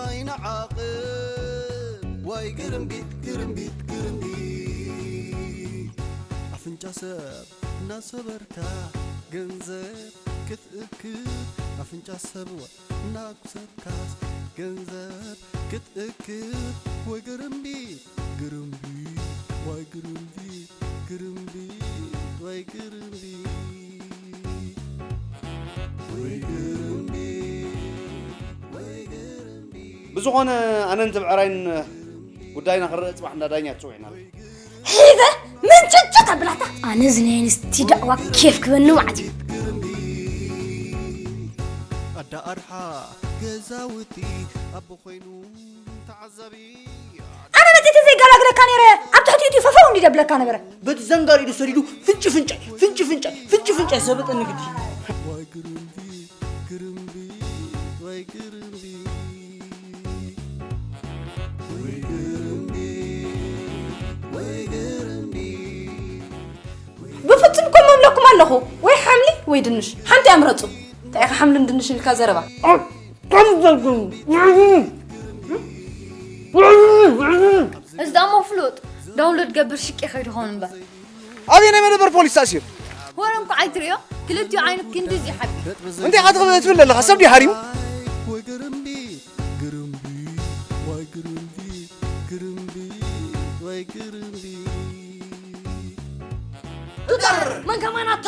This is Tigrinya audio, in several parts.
ኣይንዓቕብ ወይ ግርምቢጥ ግርምቢጥ ግርምቢጥ ኣፍንጫ ሰብ እናሰበርካ ገንዘብ ክትእክብ ኣፍንጫ ሰብ እናኩሰብካስ ገንዘብ ክትእክብ ወይ ግርምቢጥ ግርምቢጥ ወይ ግርምቢጥ ግርምቢጥ ወይ ግርምቢጥ ብዝኾነ ኣነን ትብዕራይን ጉዳይና ክረእ ጽባሕ እንዳ ዳኛ ትጽውዕና። ሒዘ ምንጭጭ ተብላታ ኣነ እዚ ናይ ኣንስቲ ዳዕዋ ኬፍ ክበኒ ማለት እዩ። ኣዳ ኣርሓ ገዛውቲ ኣቦ ኮይኑ ተዓዛቢ ኣነ መጺእቲ ዘይገላግለካ ነይረ ኣብ ትሕቲኡ ፈፈው እንዲ ደብለካ ነበረ። በቲ ዘንጋር ኢዱ ሰዲዱ ፍንጭ ፍንጫይ ፍንጭ ፍንጫይ ፍንጭ ፍንጫይ ዘበጠኒ ግዲ። ብፍጹም እኮ መብለኩም ኣለኹ ወይ ሓምሊ ወይ ድንሽ ሓንቲ ኣምረጹ። እንታይ ኢኻ ሓምልን ድንሽን ኢልካ ዘረባ? እዚ ደሞ ፍሉጥ ዳውንሎድ ገብር ሽቂ ከይዱ ኸውን እምበር ኣበይ ናይ መደበር ፖሊስ ተኣሲሩ? ወረ እንኳ ኣይትርእዮ ክልቲኡ ዓይኑ ክንድዚ ይሓቢ። እንታይ ኢኻ ትብል ዘለኻ? ሰብ ድዩ ሃሪሙ? ጡጠር መንከማናታ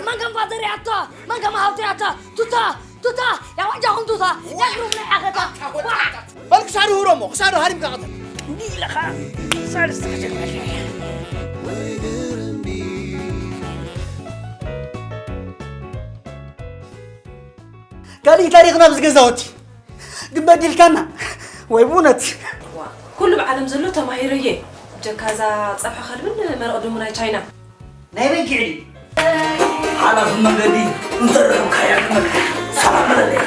መንከም ባዘርያታ መንከም ሃብትያታ ቱታ ቱታ ያዋጃኹም ቱታ ያግሩም ናይ ዓኸታ በል ክሳዱ ህሮሞ ክሳዱ ሃሪምካ ቀተል እንዲህ ኢለኻ ሳልስቲ ክጀምር ካልእ ታሪኽና ምስ ገዛውቲ ግን በዲልካና ወይ ብእውነት ኩሉ ብዓለም ዘሎ ተማሂረየ ብጀካ እዛ ፀብሒ ከልብን መረቕ ድሙ ናይ ቻይና ናይ በጊዕ ድዩ ሓላፊ መንገዲ እንተረኸብካያ ግመል ሰላም በለለይ